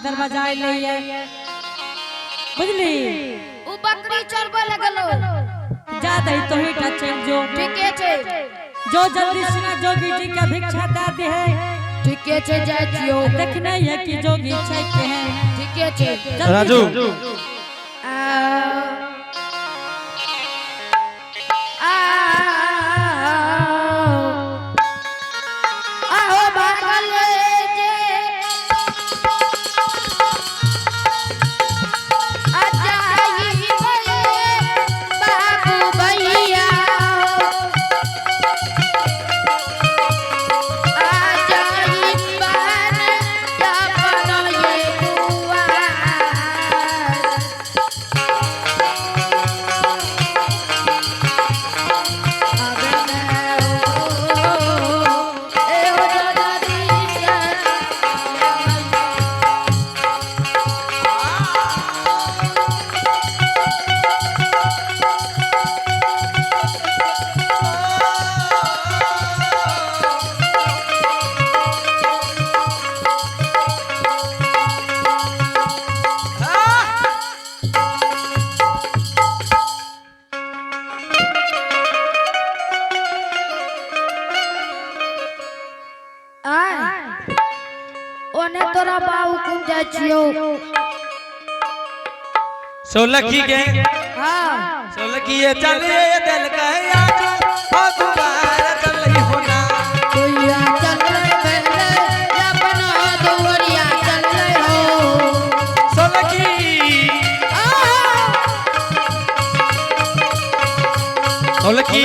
दरवाजा अयलैए बुझली। उ बकरी चरबै लए गेलो। जा दही तोही टा चलि जो। ठीके छै। जो जल्दी सुना जोगी जी के भिक्षा दे दे है। ठीके छै, जाइ छियौ। देखने है कि जोगी छै केहन। ठीके छै। जल्दी राजू। जो। आ आ आहो भागल जे अजाई गए बाबू भैया आजाई बन अपन ये बुआ। ओने तोरा बाबू कुन जाइ छियौ। सोलखी के। हाँ। सोलखी ये चले दिल के आजू हो दुबारा चलई होना। दुइया चललै भेलै अपना दुवरिया चललै हो। सोलखी। सोलखी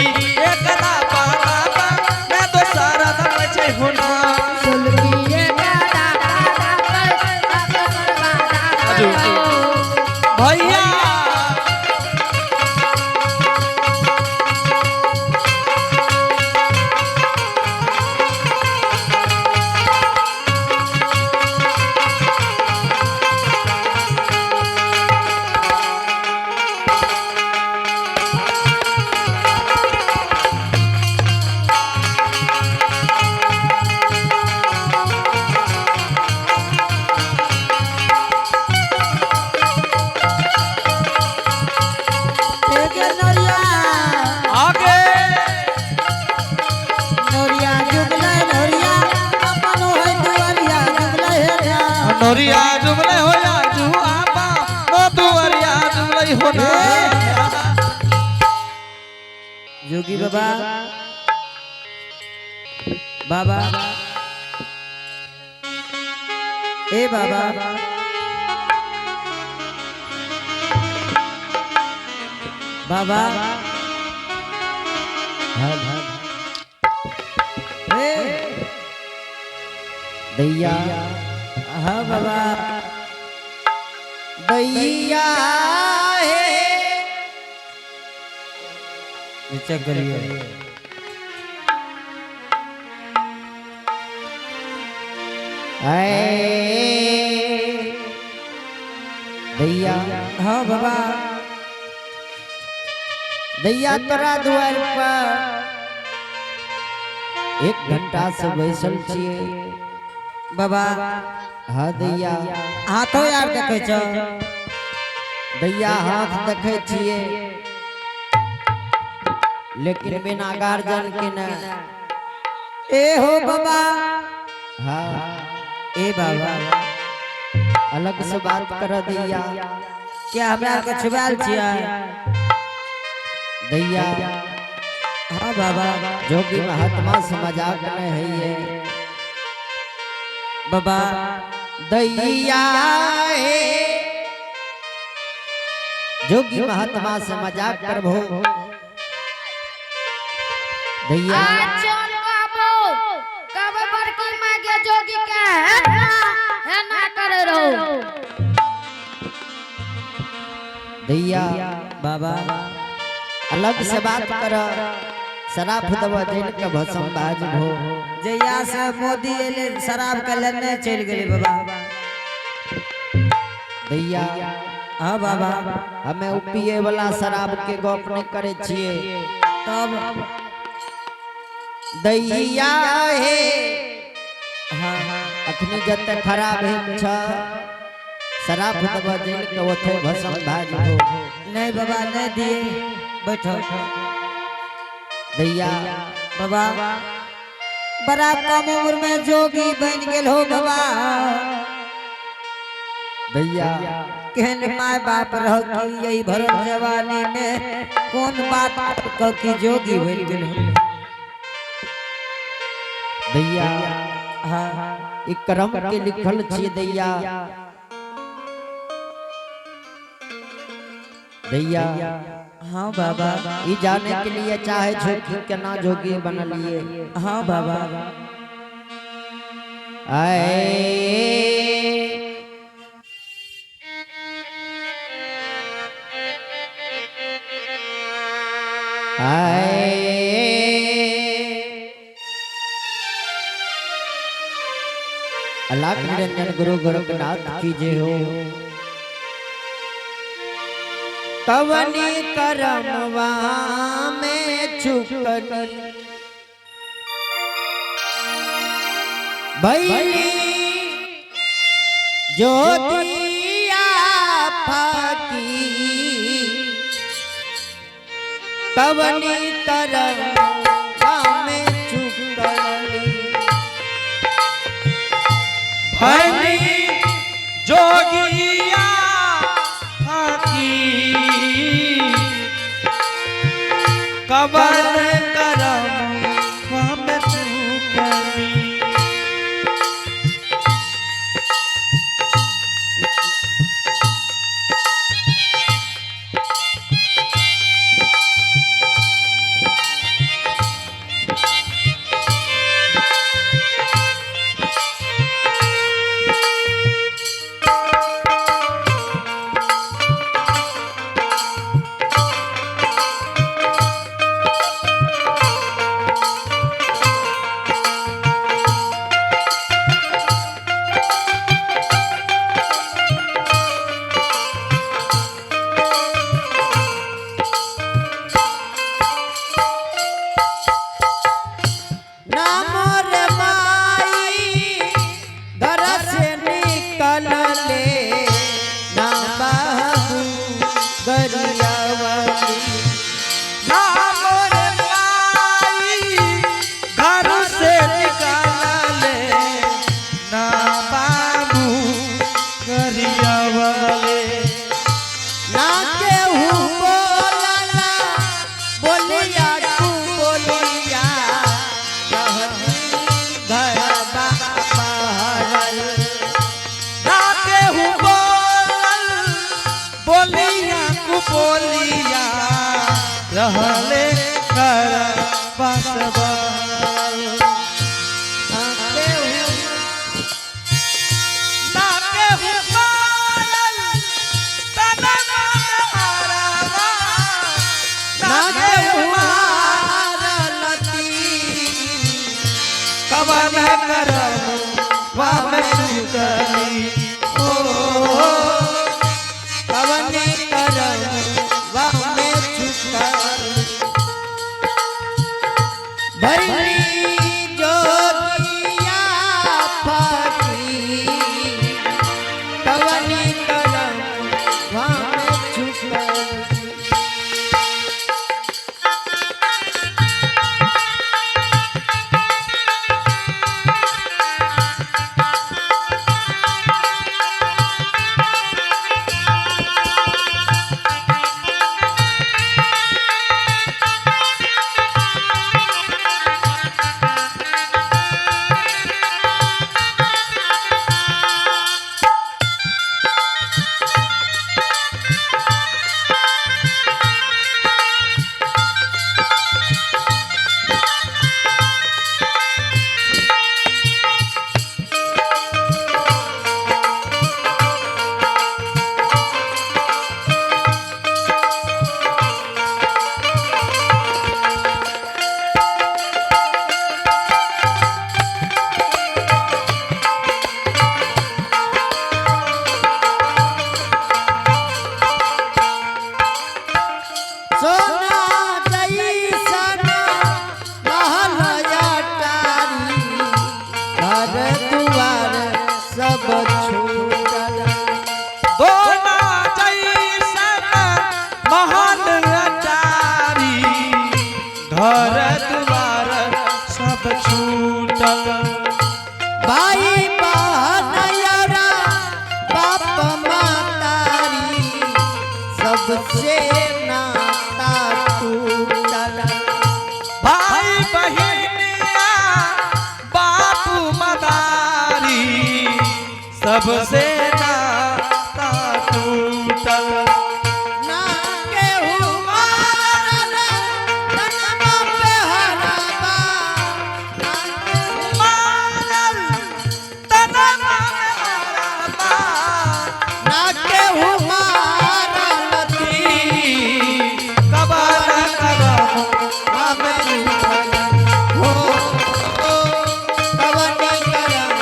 एकदा पाता पा मैं दोसरा दम छै होना। सुलगिए गादा गादा पर दोसर बादा राजू। भैया। हे गे नोरिया। आगे। नोरिया जुगलै नोरिया अपन होय दुआरिया जुगलै हे ना। नोरिया जुबले हो आजू आपा नो दुआरिया जुबले होना। जोगी बाबा बाबा ए बाबा बाबा ए दैया। हाँ बाबा। दैया हे। नीचे करिए। ऐ दैया। हाँ बाबा। दैया, तोरा दुआर पर एक घंटा से बैसल छियै। बाबा। हाँ दैया। हाथो यार देखै छौ। दैया, हाथ देखै छियै लेकिन बिना गार्जियन के न। ए हो बाबा। हाँ। ए बाबा। अलग से बात कर दैया। क्या हमरा आर के छुबायल छियै? दैया। हाँ बाबा। जोगी महात्मा से मजाक नहीं है ये। बाबा। दैया हे, जोगी महात्मा से मजाक करबो दैया? चल कहबो कहबो बड़की माय के जोगी के है ना है ना करे रहो। दैया। बाबा। अलग से बात कर, शराब दब जेल के भसम बाज भो। जहिया से मोदी एले शराब के लेने चलि गेलै बाबा। दैया। हाँ बाबा। हमें उ पिए वाला शराब के गप नहीं करे छिए। तब? दैया हे। हाँ। अखनी जते खराब भेल छ। शराब दबा जेल के ओथे भस्म भाज हो। नहीं बाबा नहीं दिए, बैठो। दैया बाबा बड़ा कम उम्र में जोगी बन गेल हो बाबा। दैया केहन माय बाप रह की यही भरत जवानी में कौन बात कह की जोगी बन गेल हो। दैया हाँ ई क्रम के लिखल छी दैया। दैया हाँ बाबा। ई जाने के लिए चाहे छो कि केना जोगी बनलिए। हाँ बाबा। आए आए अलाख निरंजन गुरु गोरखनाथ की जय हो। कवनी करमवा में चुकनी भैली ज्योतिया फाकी। कवनी करमवा में चुकनी भैली जोगिया फाकी कबर करम हम चुकनी। नाम रे माई घर से निकल ले ना बाबू गरियावली। नाम रे माई घर से निकाले ना बाबू गरियावले। ना केहू बोलला बोलिया तू बोलिया रहनी घर बाहर। ना केहू बोलल बोलिया कु बोलिया रहले कर बसबल। ना केहू ना केहू बोलल तन मारवा। ना ना केहू केहू मारलती। कवन करम वाम चुकली। ओ कवनी करम वामे चुकल। भैली जोगिया फाकी। कवनी करम वामे चुकल। ना सबसे नाता टूटल। भाई बहिनिया बापू मदारी सबसे नाता टूटल। ना केहू मारल तनमा पे हराबा, ना केहू मारल तनमा में हराबा। ना केहू मारल कबर करम हम टूटल हो, कवन करम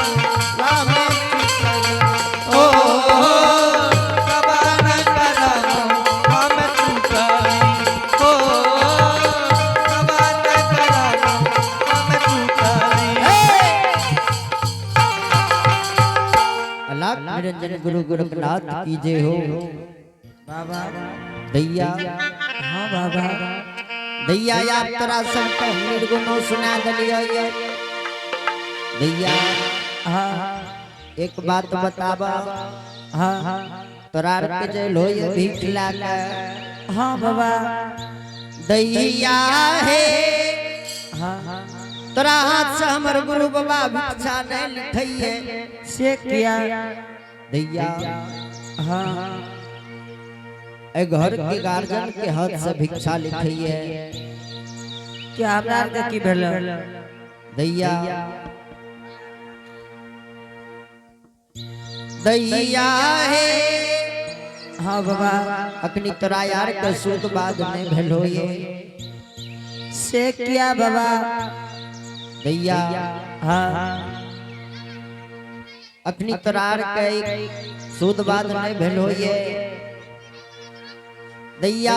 हम टूटल ओ कबर करम हम टूटल ओ कबर करम हम टूटल। अलाख निरंजन गुरु गोरखनाथ की जय हो। बाबा। दैया। हाँ बाबा। दैया, आप तोरा सब के निर्गुणो सुना दलियो दैया। हाँ। एक बात बताबा। हाँ। तोरा आर के जेल हो ये भीख लागा। हाँ बाबा। दैया हे। हाँ। तोरा हाथ से हमर गुरु बाबा भिक्षा नहीं लिखैये। से किया? दैया। हाँ। ए घर के गार्जियन के हाथ से भिक्षा लिखैये। क्या हमरा आर के की भेल? दैया, दैया हे। हाँ बाबा। अखनी तोरा यार के सूद बाद नहीं भेल हो ये। से किया बाबा? दैया। हाँ। अखनी तोरा आर के सूद बाद नहीं भेल हो ये दैया।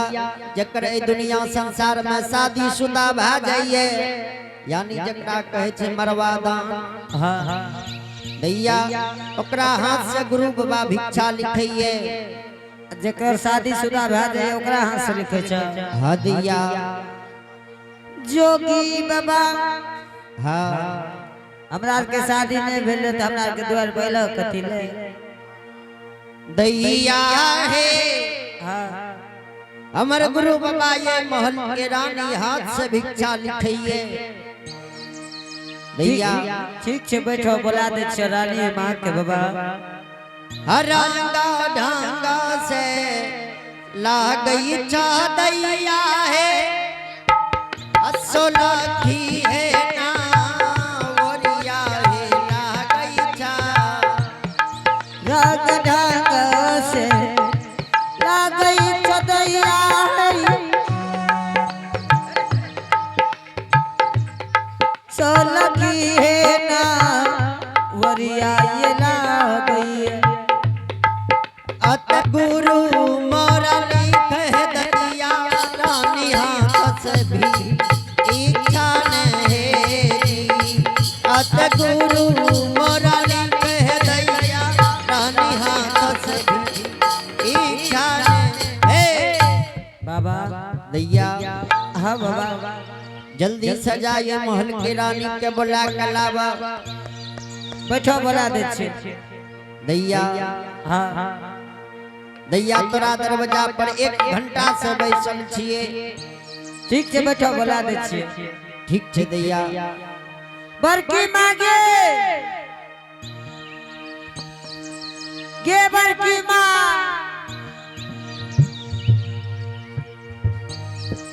जकर ए दुनिया संसार में शादी शुदा भा जाइए, यानी जकरा कहे छै मरवा दान। हाँ। दैया, ओकरा हाथ से गुरु बाबा भिक्षा लिखैये। जेकर शादी शुदा भए जाए ओकरा हाथ से लिखै छै? हाँ दैया। जोगी बाबा। हाँ। हमरा आर के शादी नहीं भेल तऽ हमरा आर के दुआर पर अयलक कथी ले? दैया हे। हाँ। हमर गुरु बाबा ये महल के रानी हाथ से भिक्षा लिखैये दैया। ठीक छै, बैठो, बोला दै छियै रानी माँ के बाबा। रंगा ढंगा से लागई दैया है, असो लखी है ना ओरिया है लागई छा। रंग ढंग से लागई चदैया है, सो लगी है ना वरिया ये लागई। अत गुरु मोरा लिख दैया, रानी हाथ से भी इच्छा नहीं। अत गुरु मोरा लिख दैया, रानी हाथ से भी इच्छा नहीं। बाबा। दैया। हाँ बाबा। जल्दी सजाए महल के रानी के बोला कलावा। बैठो, बोला दै छियै। दैया। हाँ। दैया, तोरा दरवाजा पर एक घंटा से बैसल छिए। ठीक छै, बैठो, बोला दै छियै। ठीक छै दैया। बड़की माँ गे, गे बड़की माँ,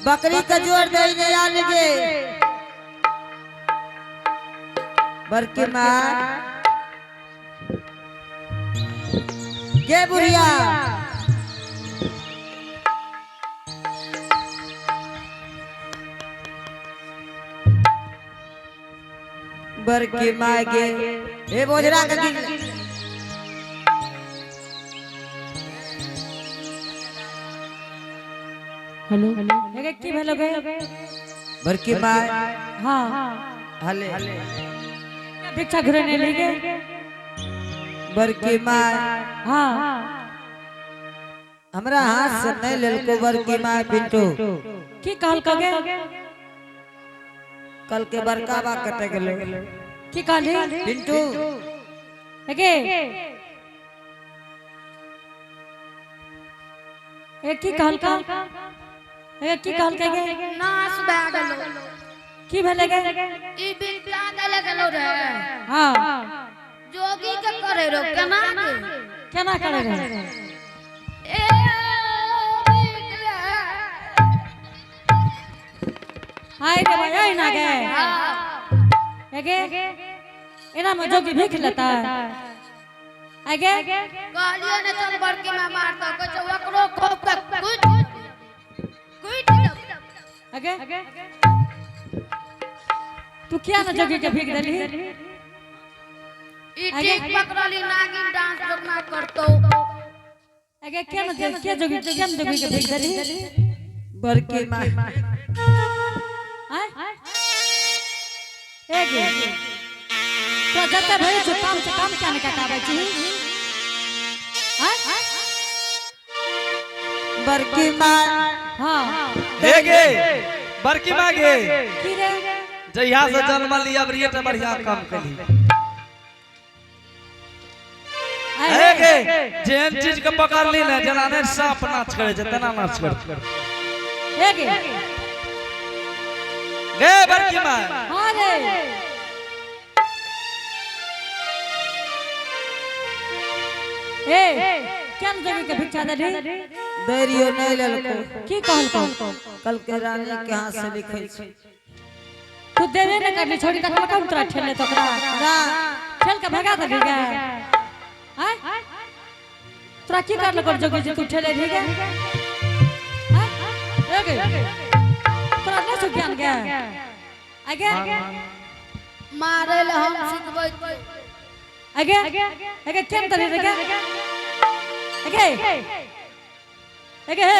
बकरी के जोर दे ने आल गे। बड़की माँ गे, बुढ़िया। बड़की माँ गे, ए बोझरा के गिर। हेलो, हे की भेलो गे? बड़की माँ। हाँ। हले। भिक्षा घुरे ने ली गे? बड़की माँ। हाँ। हमरा हाथ से नहीं लेलको बड़की माँ पिंटू। की कहल गे? कल के बड़का बा कटे गेलो। की कहली? पिंटू। गे। ए की कहलका? ए की कहलका गे? नाश भए गेलो। की भेलै गे? ई भिक्षा देले गेलो रे। हाँ। जोगी के करे रो केना गे? केना करे रे? ए भीख रे। हाय रे भाई, ओइ ना गे। हाँ। ए गे, एना में जोगी भीख लेता? आगे? कहलियो ने चल बड़की माय मारतो, कहै छै ओकरो खोप के कुटि कुटि देबौ। आगे तू किया ना जोगी के भीख देली? ई ठीक पकड़ली नागिन डांस जोगना करतो। आगे क्या ना क्या जोगी, क्या ना जोगी के भीख देली? बड़की माँ। आय ए गे, तो जते भरी छौ काम से काम क्या ने कटाबै छी? आय? बड़की माँ। हाँ। हे गे बड़की माँ गे। की रे? जहिया से जन्म ली अब रेट बढ़िया काम कली। आय हे गे, जेहन चीज के पकड़ ली ने जेना ने सांप नाच करे छै तेना नाच करे। ए गे। गे बड़की माँ। हाँ रे। ए क्या न जोगी के भिक्षा देली? दैरियो नहीं लेलको। की कहलको? कल के रानी के हाथ से लिखै छै। तू देवे न करली छोड़ी, तखन कौन तोरा ठेले तोकरा? ना। ठेल के भगा देली गे? आय तोरा की करलको जोगी जे तू ठेले रही गे? आय ए गे, तोरा नहि छौ ज्ञान गे? आगे? मारे ले हम सिखबै। आगे आगे केम तरी रे गे? आगे आगे हे।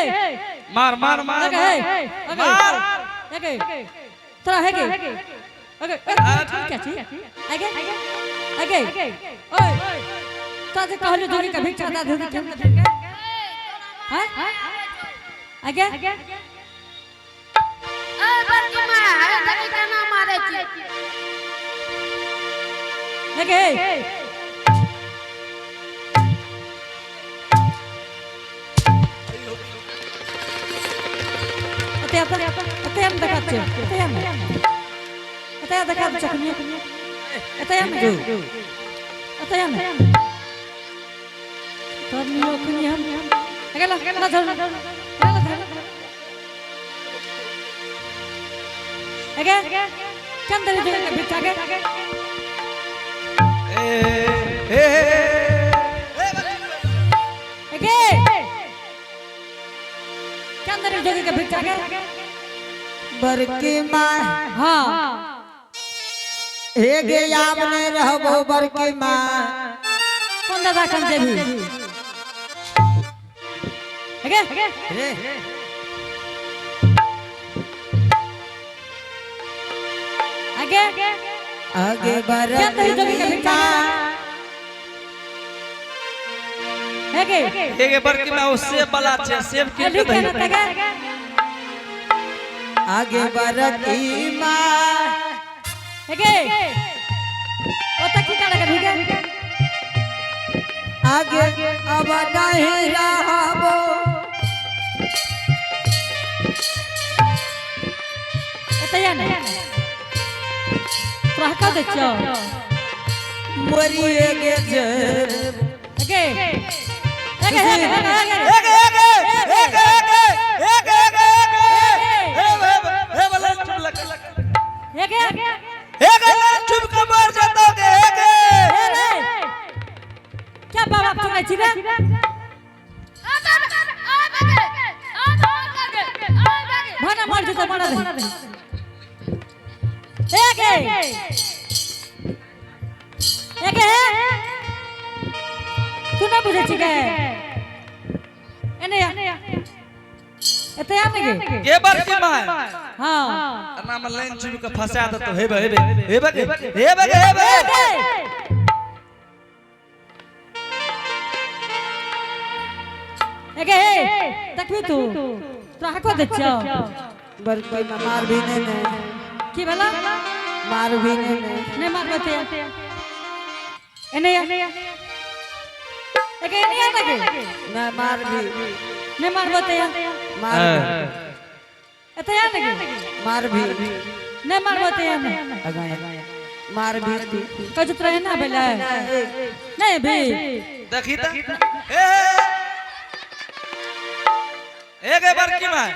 मार मार मार। आगे हे। आगे। मार। आगे तोरा हे गे। आगे क्या छी? आगे आगे ओए, तोरा जे कहलियो जोगी के भिक्षा दे दे, केम तरी गे? हैं? आगे? ए बड़की माय, हे देखी केना मारे छी। आगे हे। अते अते अते हम देखा छे, अते हम अते देखा छे खनी, अते हम अते हम तोर नियो खनी हम अगला ना धर, अगला धर। अगे चंद्र जगह के भिक्षा के। ए ए अगे चंद्र जगह के भिक्षा के। बड़की माँ। हाँ। हे गे, आब नहीं रहबो बड़की माँ। कौन दादा कन जेबी? अगे? रे। आगे? आगे। क्या तरी जोगी के बड़की भिक्षा? माँ। अगे? हे गे बड़की माँ, ओ सेब वाला छै, सेब के लिख दही। के ना तगे। आगे बड़की माँ। अगे ओता की करे के गे? आगे अब नहीं रहबो। एतया ने तोरा हका दै छियौ। मरिए गे जेब। अगे अगे हे गे, हे गे, हे गे। हे गे हे गे हे गे हे गे हे गे हे हे वाला चुप लग। हे गे। हे गे, चुप के मर जातो गे, हे गे। हे रे, क्या बाबा चुनै छी रे? आ बाबा, आ बाबा, आ बाबा, आ बाबा। भाना मर जेतै, मर दे। हे गे, हे गे, हे तू ना बुझै छी गे? एने आ, एते आ ने गे। गे बड़की माँ। हाँ। ना में लाइन चुप के फंसा देतो। हेबे हेबे हेबे गे, हेबे गे, हेबे। हे गे। हे गे, हे देखबी तू, तोरा हको दै छियौ। बड़की माँ, मार भी नहीं ने। की भेला? मार भी नहीं ने। नहीं मारबै ते। एने आ। एगे एने आ ने गे। ना मार भी। नहीं मारबो तो या मार एते या ने गे मार भी नहीं मारबो तो या ने आगा मार भी तू कहै तोरा एना भेलै नहीं भी देखी त ए ए गे बड़की माय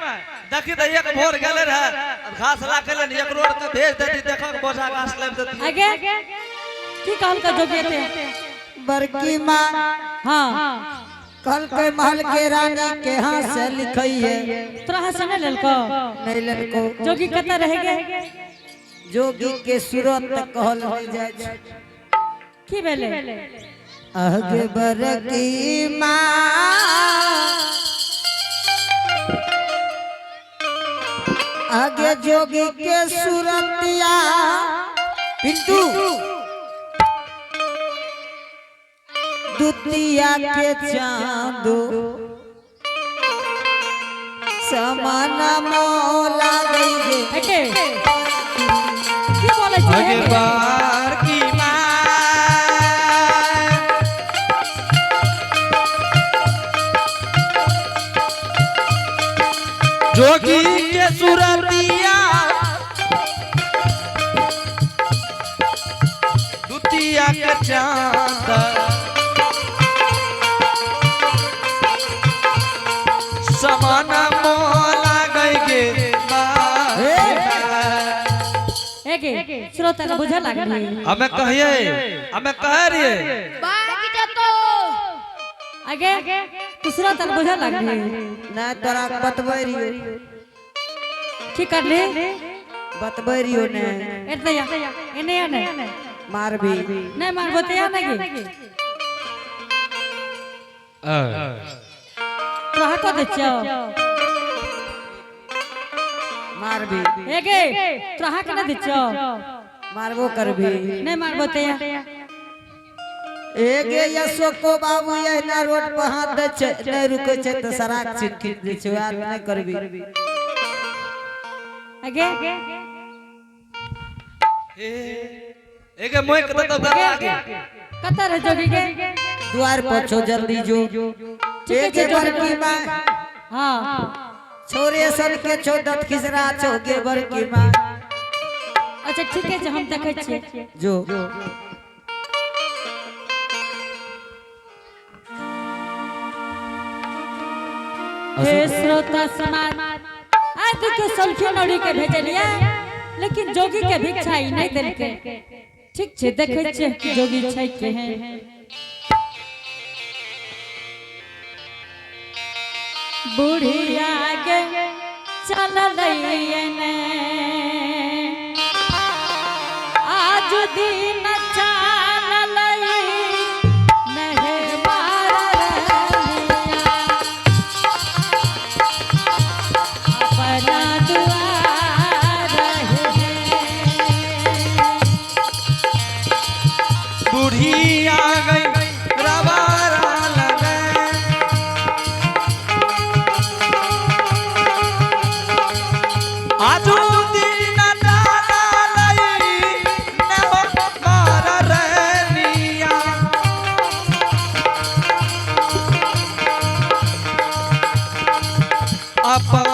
देखी त एक भोर गेले रहे घास ला के लेन एक रोड के भेज देती देखो बोझा घास लाबि देती। आगे की कहल का जोगी एते? बड़की माँ हाँ कल के महल के रानी के हाथ से लिखई है। तोरा हाथ से नहीं लेलको? नहीं लड़को। जोगी कतऽ रह गए? जोगी के सूरत तक कहल नहीं जाए छै। की भेलै? आगे बड़की माँ आगे जोगी के सूरतिया पिंटू दुतिया के चांदो समान मौला गई गे। एके की बोलै छै? आगे बड़की माय जोगी के सूरतिया दुतिया के चांद समान मोला गई गे एके श्रोता के बुझे लागली। हमें कहिए, हमें कह रहिए। भाग जतो। आगे तू श्रोता के बुझे लागली। ना तोरा बतबै रहियो। की करली? बतबै रहियो ने। एते या एने या ने। मारबी। नहीं मारबो तो या ने गे। तोरा को दै छियौ। मारबी। एगे तोरा के नहीं दै छियौ। मारबो करबी। नहीं मारबो तो या। एगे अशोको बाबू एहिना रोड पर हाथ दै छै, नहीं रुकै छै तऽ सराक छिटकी दै छै, वएह नहि करबी। आगे एगे मोय के तो गला गे। कतऽ रह जोगी गे? द्वार पर छो जल्दी जो। ठीक है, एगे जोगी। बड़की माँ हाँ छोरे सन के छो दत खिसरा छो गे बड़की माँ। अच्छा ठीक है, हम देखै छियै। जो हे श्रोता समाज, आज देखियो सलखी नौड़ी के भेजलियै लेकिन जोगी के भिक्षा ई नहीं देलकै। ठीक छै, देखै छियै कि जोगी छै केहन। बुढ़िया के चललै ने आज दिन चललै नहे मारलिया अपना दुआर हे। बूढ़ी आ गई रवारा लगे। आजू दिन डाला लई न हो मार रहनिया। अपना